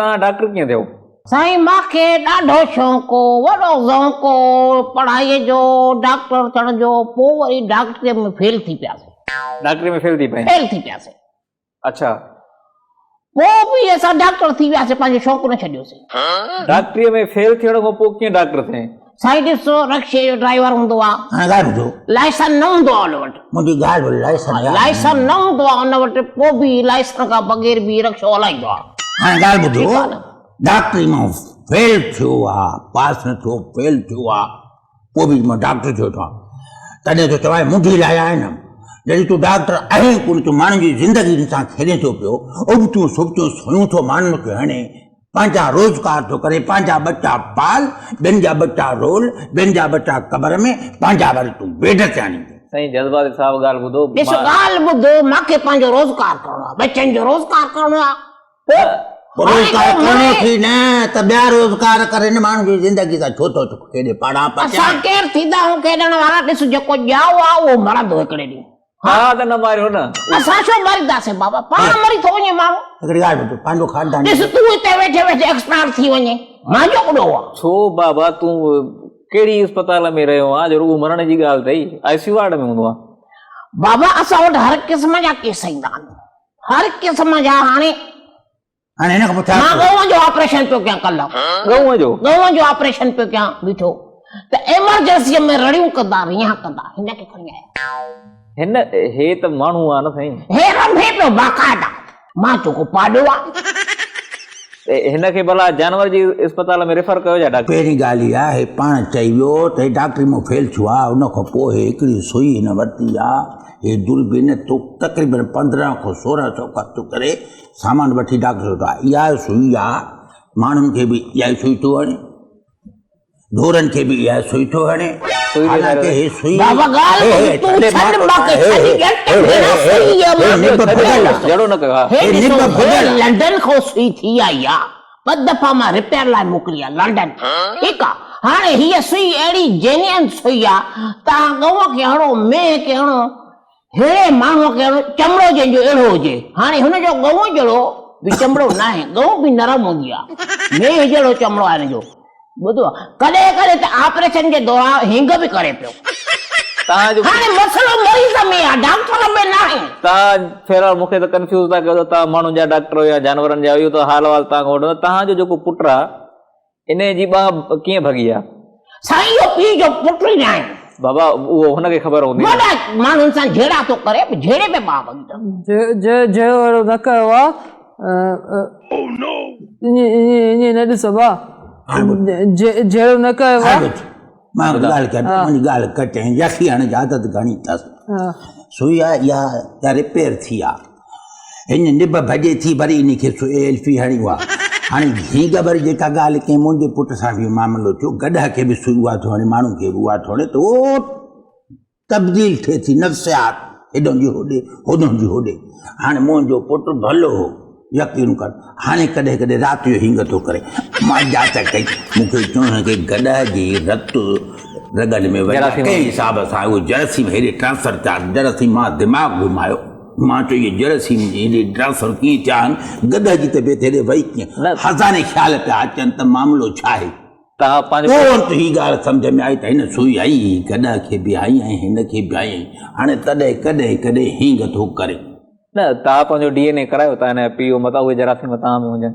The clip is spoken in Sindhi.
توهان ڊاڪٽر ڪيئن ٿيو؟ سائين مان کي ڏاڍو شوق هو، وڏو ذوق هو پڙهائيء جو، ڊاڪٽر ٿيڻ جو، پوء وري ڊاڪٽريء ۾ فيل ٿي پياسين. ڊاڪٽريء ۾ فيل ٿي پئين؟ فيل ٿي پياسين. اڇا. پوء به اسان ڊاڪٽر ٿي وياسين، پنهنجو شوق نه ڇڏيوسين. ڊاڪٽريء ۾ فيل ٿيڻ کان پوء ڪيئن ڊاڪٽر ٿئين؟ سائين ڏسو رڪشي جو ڊرائيور هوندو آ. هاڻي ڳالهه ٻڌو. لائسن نه هوندو آ ان وٽ. منهنجي ڳالهه ٻڌ لائسن يار. لائسن نه هوندو آ ان وٽ پوء به لائسن کان بغير به رڪشو هلائيندو آ. هاڻي ڳالهه ٻڌو ڊاڪٽري مان فيل ٿيو آ پاس نه ٿيو فيل ٿيو آ پوء به مان ڊاڪٽر ٿيو اٿان تڏهن ٿو چوان منهنجي لاء آهي نه جڏهن تون ڊاڪٽر آهين ڪونه تون ماڻهن جي زندگي سان کيڏين ٿو پيو ابتيون سبتيون سويون ٿو ماڻهن کي هڻي پنهنجا روزگار ٿو ڪري پنهنجا ٻچا پال ٻين جا ٻچا رول ٻين جا ٻچا قبر ۾ پنهنجا وري تون بيڊ تي آڻيندين. سائين جذباتي صاحب ڳالهه ٻڌو. ڏس ڳالهه ٻڌ مان کي پنهنجو روزگار ڪرڻو آهي ٻچن جو روزگار ڪرڻو آهي پوء روزگار ڪرڻو ٿي نه ته ٻيا روزگار ڪري نه ماڻهن جي زندگي سان ڇو ٿو کيڏي پاڙان پچائين. اسان ڪير ٿيندا آهيون کيڏڻ وارا ڏس جيڪو ڄائو آهي اهو مرندو هڪڙي ڏينهن. ها ته نه ماريو نه. اسان ڇو مارينداسين بابا پاڻ مري ٿو وڃي ماڻهو. هڪڙي ڳالهه ٻڌ پنهنجو خاندان. ڏس تون هتي ويٺي ويٺي ايڪسپائر ٿي وڃين مانجو ڪڏو آ. ڇو بابا تون ڪهڙي اسپتال ۾ رهيو آن جو رڳو مرڻ جي ڳالهه اٿئي آء سي يو وارڊ ۾ هوندو آن. بابا اسان وٽ هر قسم جا ڪيس ايندا آهن هر قسم جا هاڻي. هاڻي هن کان پوء ڇا مان ڳئون جو آپريشن پيو ڪيان ڪلهه. ڳئون جو؟ ڳئون جو آپريشن پيو ڪيان بيٺو ته ايمرجنسيء ۾ رڙيون ڪندا ريان ڪندا هن کي کڻي آيا. هن هي ته ماڻهو آ نه سائين. هي رنڀي پيو باقاعده. مان چيو ڪو پاڏو آ. ته هن کي ڀلا جانور جي اسپتال ۾ ريفر ڪيو ڇا ڊاڪٽر؟ پهرين ڳالهه اها هي پاڻ چئي ويو ته هي ڊاڪٽري مان فيل ٿيو آ ان کان پوء هي هڪڙي سوئي هن ورتي آ هي دوربين تو تقريبن 15 کان 16 سو خرچ ڪري سامان وٺي ڊاڪٽر وٽ آ اها سوئي آ ماڻهن کي به اها ئي سوئي ٿو هڻي ڍورن کي به اها سوئي ٿو هڻي حالانڪه هي سوئي بابا ڳالهه ٻڌ تون ڇڏ باقي ڇڏ ڄٽ ڀيڻا سوئي آ جهڙو نه ڪيو ها هي ڏسو هي لنڊن کان سوئي ٿي آئي آ ٻه دفعا مان رپيئر لاء موڪلي آ لنڊن ٺيڪ آ هاڻي هيء سوئي اهڙي جينيئن سوئي آ تان ڳئون کي هڻو مينهن کي هڻو ههڙي ماڻهوء کي اهڙو چمڙو جنهن جو اهڙو هجي. هاڻي هن جو ڳئون جهڙو به چمڙو ناهي. ڳئون به نرم هوندي آهي. مينهن جهڙو چمڙو آهي هن جو. ٻڌو آ. ڪڏهن ڪڏهن ته آپريشن جي دوران هينگ به ڪري پيو. هاڻي مسئلو مريض ۾ آ، ڊاڪٽر ۾ ناهي. توهان في الحال مون کي ته ڪنفيوز ٿا ڪيو ته توهان ماڻهن جا ڊاڪٽر آهيو يا جانورن جا اهو ته حال احوال توهان کان وٺندو. توهان جو جيڪو پٽ آ انهيء جي ٻانهن ڪيئن ڀڳي آ؟ سائين اهو پيء جو پٽ ئي ناهي. بابا اهو هن کي خبر هوندي نه. وڏا ماڻهن سان جهيڙا ٿو ڪري به جهيڙي ۾ ٻانهن ڀڳي اٿس. جهيڙو اهڙو نه ڪيو آ. ائين نه ڏسو ڀاء. جهيڙو نه ڪيو آ. مان ڳالهه ڪيان منهنجي ڳالهه ڪٽ ۽ يخي هڻڻ جي عادت گهڻي اٿس. سوئي آ اها رپيئر ٿي آ. هن نب ڀڄي ٿي وري انهي کي سو ايل پي هڻي اها هاڻي گهينگ وري جيڪا ڳالهه ڪئين منهنجي پٽ سان به معاملو ٿيو گڏهه کي به سوئي اها ٿو هڻي ماڻهو کي به اها ٿو هڻي ته اهو تبديل ٿئي ٿي نفسيات هيڏهن جي هوڏي هوڏهن جي هوڏي هاڻي منهنجو پٽ ڀلو هو يقين ڪر هاڻي ڪڏهن ڪڏهن رات جو هينگ ٿو ڪري مان جاچ ڪئي مون کي چيو هن کي گڏهه جي رت رڳن ۾ وڃي ڪنهن حساب سان اهو جراثيم هيڏي ٽرانسفر ٿيا جراثيم مان دماغ گهمايو مان چيو اهي جراثيم هيڏي ٽرانسفر ڪيئن ٿيا آهن، گڏهه جي طبيعت هيڏي وئي ڪيئن؟ هزارين خيال پيا اچن ته معاملو ڇا آهي؟ پوء انت هي ڳالهه سمجهه ۾ آئي ته هن سوئي هنئي هئي، گڏهه کي به هنئي ۽ هن کي به هنئي، هاڻي تڏهن ڪڏهن ڪڏهن هينگ ٿو ڪري. نه، توهان پنهنجو ڊي اين اي ڪرايو ته هن جا پيء متان اهي جراثيم توهان ۾ هجن.